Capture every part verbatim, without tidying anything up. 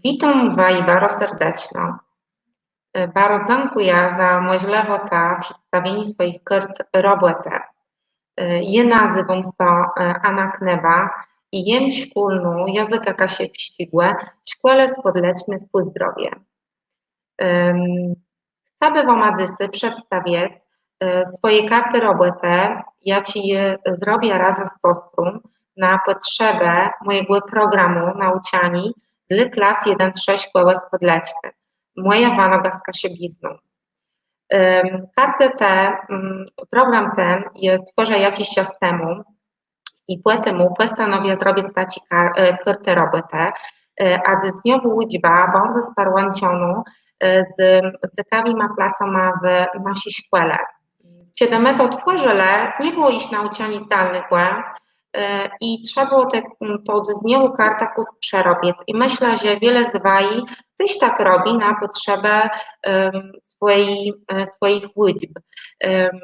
Witóm waji baro serdeczno. E, baro dzãkùjã za mòżlëwòtã przedstawieniô swòjich kart robòtë. E, jô nazéwóm sã, e, Anna Kneba i jem szkólną jãzëka kaszëbsczégò w Szkòle Spòdleczny w Pùzdrowie. Em, chca bë wama dzysô przedstawic, e, swòje kartë robòtë, jaczé jô zrobia razã z sostrą na pòtrzebë mòjégò programù naùczaniô dlô klas jeden trzë Szkòłë Spòdleczny. Mòja wanoga z kaszëbizną. Em, kartë te, mm, program ten jô stwòrza jaczis czas temù i pò temù pòstanowia zrobic taczé kar-, e, kartë robòtë, e, a dzysdniowô ùczba bãdze sparłãczonô, e, z cekawima placama w naszi szkòle. Czedë më to twòrzëlë, nie bëło jesz naùczaniô zdalnégò, e, i trzeba bëło te, to dzysdniową kartã kùsk przerobic. I mëszlã, że wiele z waji téż tak robi na pòtrzebë, em, swòji, e, swòjich ùczb. Em,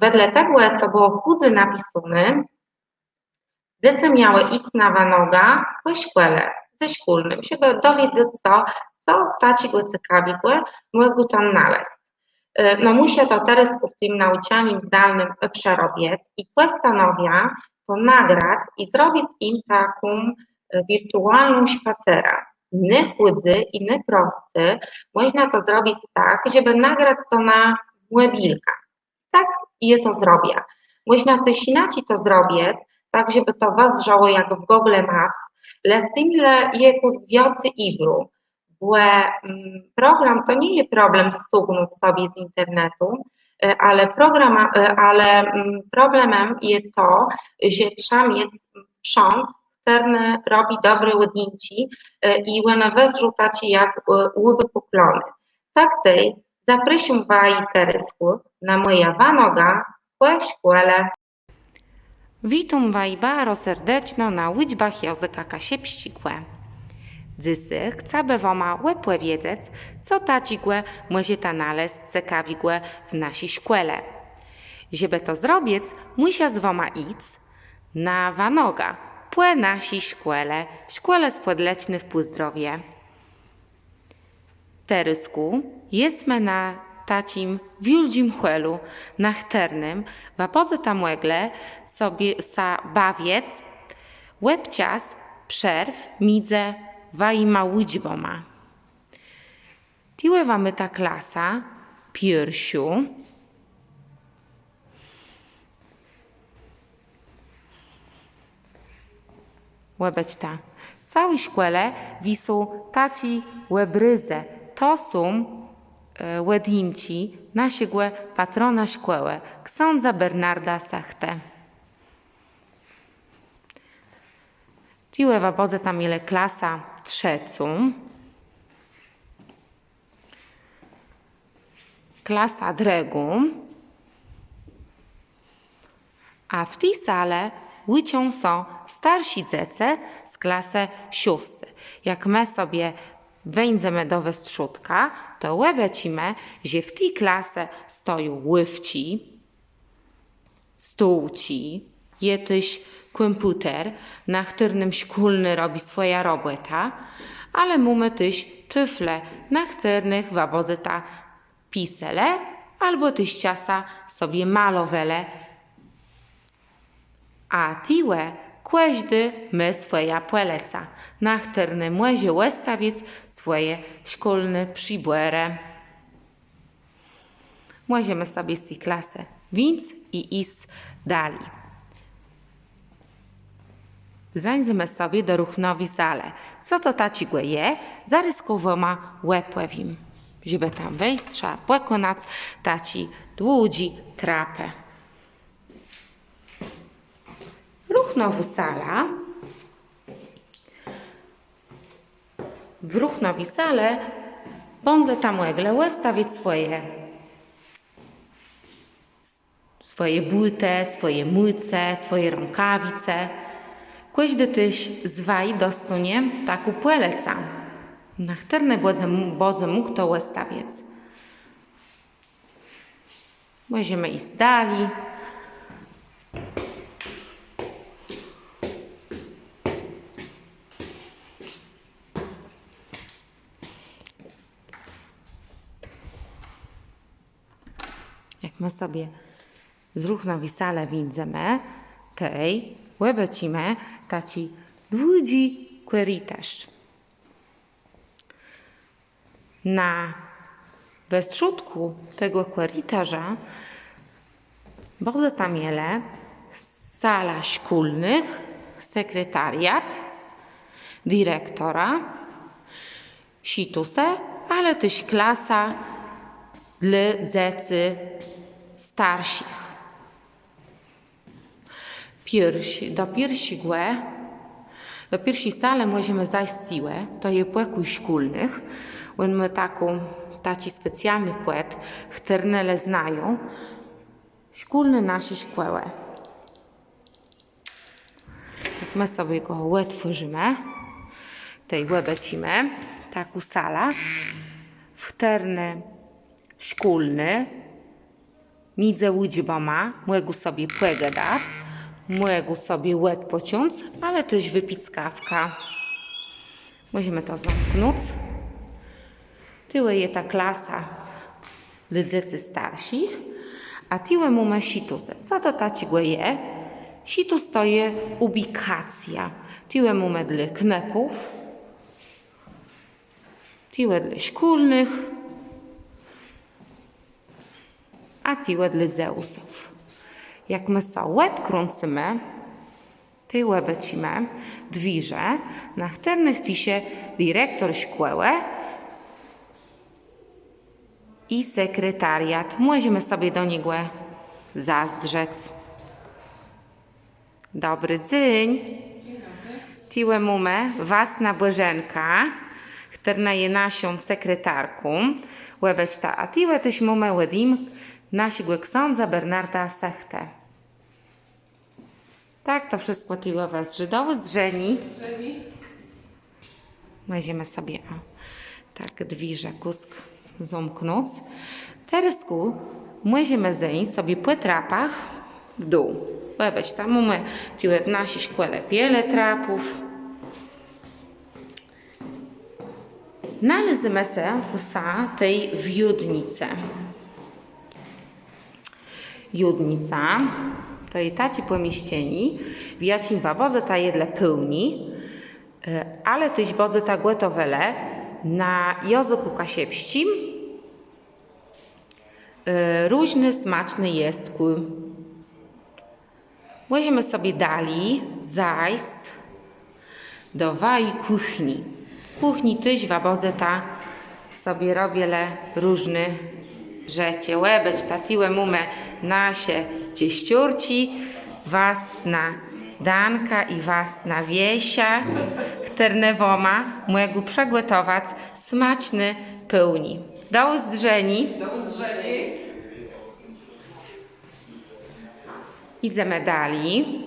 wedle tegò, co bëło chùdzy napisóné, dzecë miałë jic na wanogã pò szkòle, ze szkólnym, żebë dowiedzec sã, co taczégò cekawégò mògą tam nalezc. E, no, mùszã to terôzkù w tim naùczanim zdalnym, e, przerobic i pòstanowia to nagrac i zrobic jim taką, e, wirtualną szpacerã. Nôchùdzy i nôproscy mòżna to zrobic tak, żebë nagrac to na mòbilkã. Tak jô to zrobia. Mòżna téż jinaczi to zrobic, tak żebë to wëzdrzało jak w Google Maps, le z tim le je kùsk wiãcy jiwru, bò, mm, program to nie je problem scygnąc sobie z internetu, e, ale program, e, ale, mm, problemã je to, że trzeba miec sprzãt, chtërny robi dobré òdjimczi, e, i òne wëzdrzą taczé jak, e, ùwëpùkloné. Tak tej zaprôszóm waji terôzkù na mòjã wanogã pò szkòle. Witóm waji baro serdeczno na ùczbach jãzëka kaszëbsczégò. Dzysô chca bë wama òpòwiedzec, co taczégò mòżeta nalezc cekawégò w naszi szkòle. Żebë to zrobic, mùszã z wama jic na wanogã pò naszi szkòle, Szkòle Spòdleczny w Pùzdrowie. Terôzkù jesmë na taczim wiôldżim hòlu, na chtërnym wa bãdzeta mòglë sobie sã bawic òbczas przerw midzë wajima ùczbama. Tuwò wa môta klasã pierszą. Òbôczta. W całi szkòle wiszą taczé òbrôzë. To są, e, òdjimczi naszégò patróna szkòłë, ksãdza Bernarda Sëchtë. Tuwò wa bãdzeta mielë klasã trzecą. Klasã drëgą. A w ti salë ùczą sã starszi dzecë z klasë szósti. Jak më sobie wéńdzemë do westrzódka, to òbôczimë, że w ti klasë stoją łôwczi, stółczi, je téż kòmpùter, na chtërnym szkólny robi swòjã robòtã, ale mómë téż tôfle, na chtërnëch wa bãdzeta piselë abò téż czasã sobie malowelë. A tuwò kòżdi mô swòjã pòlëcã, na chtërny mòże òstawic swòje szkólné przëbòrë. Mòżemë sobie z ti klasë wińc i jic dali. Zéńdzemë sobie do ruchnowi salë. Co to taczégò je? Zarôzkù wama òpòwiém. Żebë tam wéńc, trzeba pòkònac taczé dłudżé trapë. Ruchnowô sala. W ruchnowi salë bãdzeta mòglë òstawic swòje, swòje bótë, swòje mùce, swòje rãkawice. Kòżdi téż z waji dostónie taką pòlëcã, na chtërny bãdze, bãdze mógł to òstawic. Mòżemë jic dali. Më sobie z ruchnowi salë wińdzemë, tej òbôczimë taczi dłudżi kòritôrz. Na westrzódkù tegò kòritôrza bãdze tam jela sala szkólnëch, sekretariat, direktora, situsë, ale téż klasa dlô dzecy starszich. Pierszi, do pierszégò, do pierszi salë mòżemë zajsc tuwò, to je pòkój szkólnëch. Òn mô taką, taczi specjalny kòd, chtërny le znają. Szkólny naszi szkòłë. Jak më sobie gò òtworzimë, tej òbôczimë taką salã, w chtërny szkólny midzë ùczbama mògą sobie pògadac, mògą sobie òdpòcząc, ale téż wëpic kawkã. Mòżemë to zamknąc. Tuwò je ta klasa dlô dzecy starszich, a tuwò mómë situsë. Co to taczégò je? Situs to je ùbikacjô. Tuwò mómë dlô knôpów, tuwò dlô szkólnëch, a tuwò dlô dzéwùsów. Jak më so òbkrącymë, tej òbôczimë dwiérze, na chtërnëch pisze direktor szkòłë i sekretariat. Mòżemë sobie do niegò zazdrzec. Dobri dzéń. Tuwò mómë wastnã Bòżenkã, chtërna je naszą sekretarką. Òbôczta, a tuwò téż mómë òdjimk naszégò ksãdza Bernarda Sëchtë. Tak to wszëtkò tuwò wëzdrzi. Do ùzdrzeniô. Mòżemë sobie, ò, tak dwiérze kùsk zamknąc. Terôzkù mòżemë zéńc sobie pò trapach w dół. Òbôczta, mómë tuwò w naszi szkòle wiele trapów. Nalézemë sã tej w jôdnicë. Jôdnica to je taczé pòmieszczenié, w jaczim wa bãdzeta jedlë pôłnié, e, ale téż bãdzeta gòtowelë na jãzëkù kaszëbsczim, e, różné smaczné jestkù. Mòżemë sobie dali zajsc do waji kùchni. W kùchni téż wa bãdzeta sobie robilë różné rzeczë. Òbôczta, tuwò mómë nasze czëszczórczi, wastnô Danka i wastnô Wiesia, chtërne wama mògą przëgòtowac smaczné pôłnié. Do ùzdrzeniô. Do ùzdrzeniô. Jidzemë dali.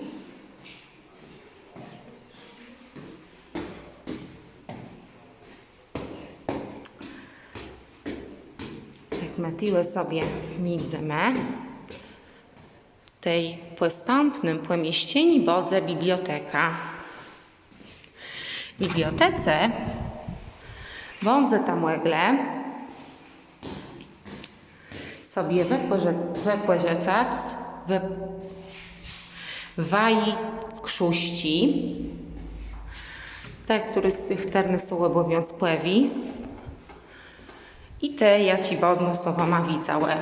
Jak më tuwò sobie widzymë, tej pòstãpnym pòmieszczenim bãdze biblioteka. W bibliotece bãdzeta mòglë sobie wëpòżëc-, wëpòżëczac, wë-, waji ksążczi, te, chtërne, chtërne są òbòwiązkòwé, i te, jaczé bãdą sã wama widzałë.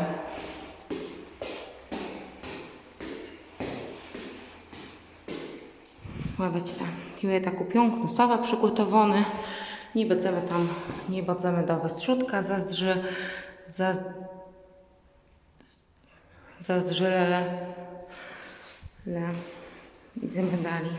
Òbôczta, tu je takô piãknô sowa przëgòtowónô. Nie bãdzemë tam, nie bãdzemë do westrzódka zazdrze-, zaz-, zazdrzelë, le jidzemë dali.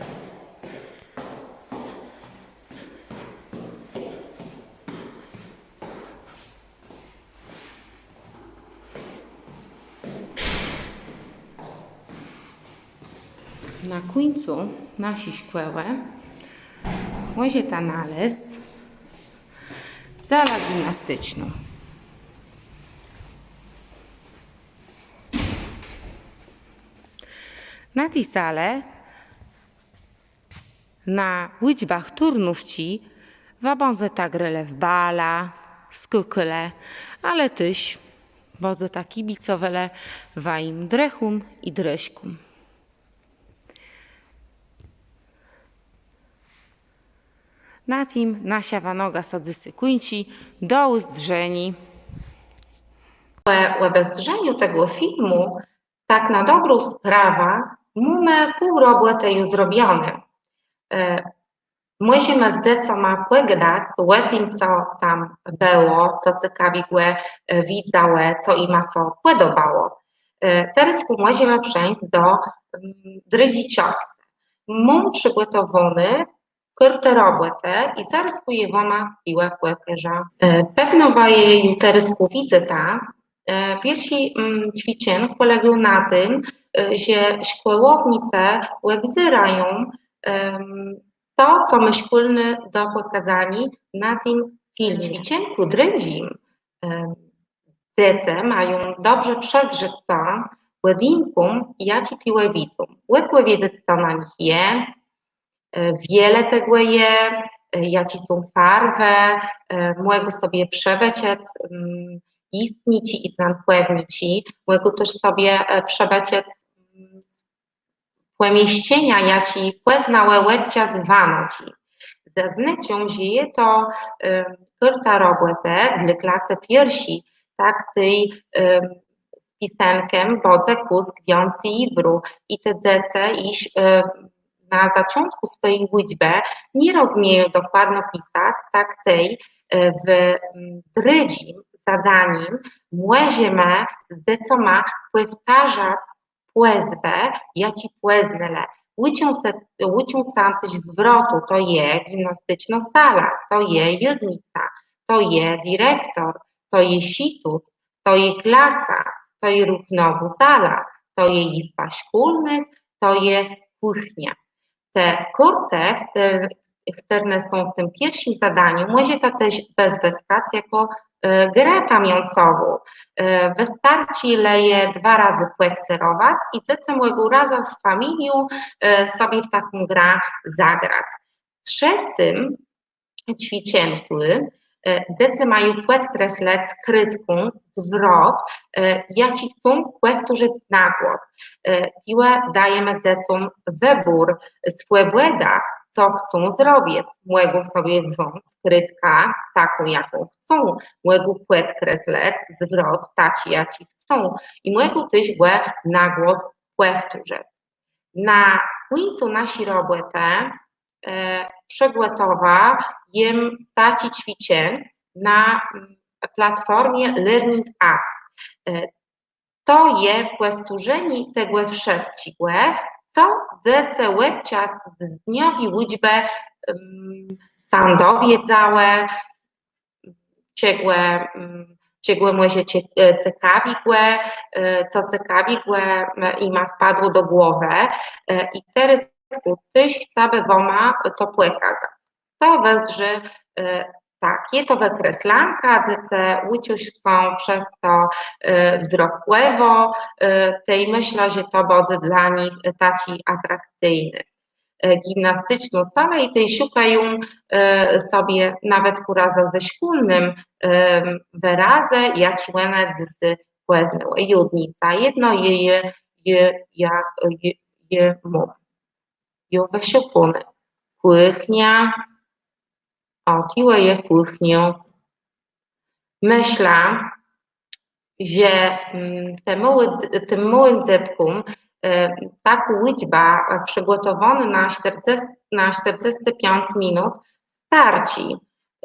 Na kùńcu naszi szkòłë mòżeta nalezc zalã gimnasticzną. Na ti zalë na ùczbach turnówczi wa bãdzeta grelë w bala, skôkelë, ale téż Bãdzeta kibicowelë wajim drëchóm i drëszkóm. Na tim naszô wanoga sã dzysô kùńczi. Do ùzdrzeniô. Pò òbezdrzenim tegò filmù, tak na dobrą sprawã, mómë pół robòtë ju zrobioné. E, Mòżemë z dzecama pògadac ò tim, co tam bëło, co cekawégò, e, widzałë, co jima sã pòdobało. E, terôzkù mòżemë przeńc do, mm, drëdżi czãscë. Móm przëgòtowóné kôrtë robòtë i zarôzkù je wama tuwò pòkôżã. E, pewno wa je ju terôzkù widzyta. E, pierszi, mm, cwiczënk pòlégôł na tim, e, że szkòłownicë òbzérają, em, to, co më szkólny do pòkôzaniô na tim filmie. W cwiczënkù drëdżim, em, dzecë mają dobrze przëzdrzec sã òdjimkóm, jaczé tuwò widzą. Òpòwiedzec, co na nich je, e, wiele tegò je, e, jaczé są farwë, e, mògą sobie przëbôczëc, mm, jistniczi i znankòwniczi, mògą téż sobie, e, przëbôczëc, mm, pòmieszczenia, jaczé pòznałë òbczas wanodżi. Zaznaczã, że je to, e, kôrta robòtë dlô klasë pierszi, tak tej, e, z pisënkã bãdze kùsk wiãcy jiwru i te dzecë jesz, e, na zôczątkù swòji ùczbë nie rozmieją dokładno pisac, tak tej, e, w, mm, drëdżim zadanim mòżemë z dzecama pòwtarzac pòzwë, jaczé pòznelë. Ùczą sã, ùczą sã téż zwrotu, to je gimnasticznô sala, to je jôdnica, to je direktor, to je szëtus, to je klasa, to je ruchnowô sala, to je jizba szkólnëch, to je kùchniô. Te kôrtë, chtërne, chtërne są w tim pierszim zadanim, mòżeta téż wëzwëskac jakò, e, grã pamiãcową. E, wëstarczi le je dwa razë pòkserowac i dzecë mògą razã z familią, e, sobie w taką grã zagrac. W trzecym cwiczënkù, e, dzecë mają pòdkreslëc krédką zwrot, e, jaczi chcą pòwtórzëc na głos. E, tuwò dajemë dzecóm wëbór, swòbòdã, co chcą zrobic. Mògą sobie wząc krédkã taką, jaką chcą. Mògą pòdkreslëc zwrot taczi, jaczi chcą. I mògą téż gò na głos pòwtórzëc. Na kùńcu naszi robòtë, e, przëgòtowa jem taczi cwiczënk na, mm, platformie Learning Apps. E, to je pòwtórzenié tegò wszëtczégò, co dzecë òbczas dniowi ùczbë, mm, sã dowiedzałë, czegò, mm, czegò mòże cze-, e, cekawégò, e, co cekawégò, e, jima wpadło do głowë. E, i terôzkù téż chcã bë wama to pòkazac. To wëzdrzi, e, tak, je to wëkreslanka, dzecë ùczą sã przez to, e, wzrokòwò, e, tej mëszlã, że to bãdze dlô nich, e, taczé atrakcyjné. E, gimnasticznô sala i tej szukają, e, sobie nawetk razã ze szkólnym, e, wërazë, jaczé òne dzysô pòznałë. Jôdnica. Jedno j, j, j, jô, j, j móm. Ju wëszëkóné. Kùchniô. Ò, tuwò je kùchniô. Mëszlã, że, mm, te môłé dz-, tim môłim dzeckóm, e, takô ùczba, e, przëgòtowónô na sztërdzescë, na sztërdzescë piãc minut starczi.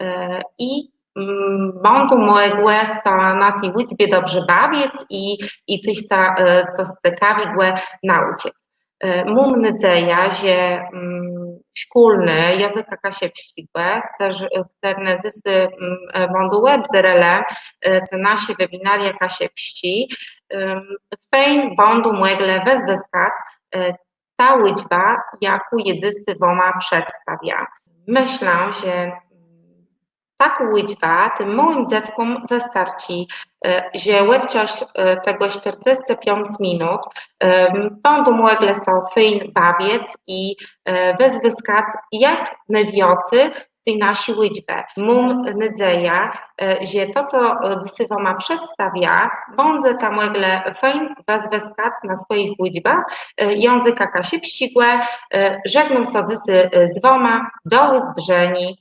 E, i, mm, bãdą mògłë sã na ti ùczbie dobrze bawic i, i cos sã, e, cos cekawégò naùczëc. E, móm nôdzejã, że, mm, szkólny jãzëka kaszëbsczégò, chtërny, chtërny dzysô, mm, e, bãdą òbzérelë, e, te nasze webinaria kaszëbsczé, em, fejn bãdą mòglë wëzwëskac, e, tã ùczbã, jaką jô dzysô wama przedstawia. Mëszlã, że, mm, takô ùczba tim môłim dzeckóm wëstarczi, e, że òbczas, e, tegò sztërdzescë piãc minut, e, bãdą mògłë sã fejn bawic i, e, wëzwëskac jak nôwiãcy z ti naszi ùczbë. Móm nôdzejã, e, że to, co, e, dzysô wama przedstawia, bãdzeta mòglë fejn wëzwëskac na swòjich ùczbach, e, jãzëka kaszëbsczégò. E, żegnóm sã dzysô, e, z wama. Do ùzdrzeniô.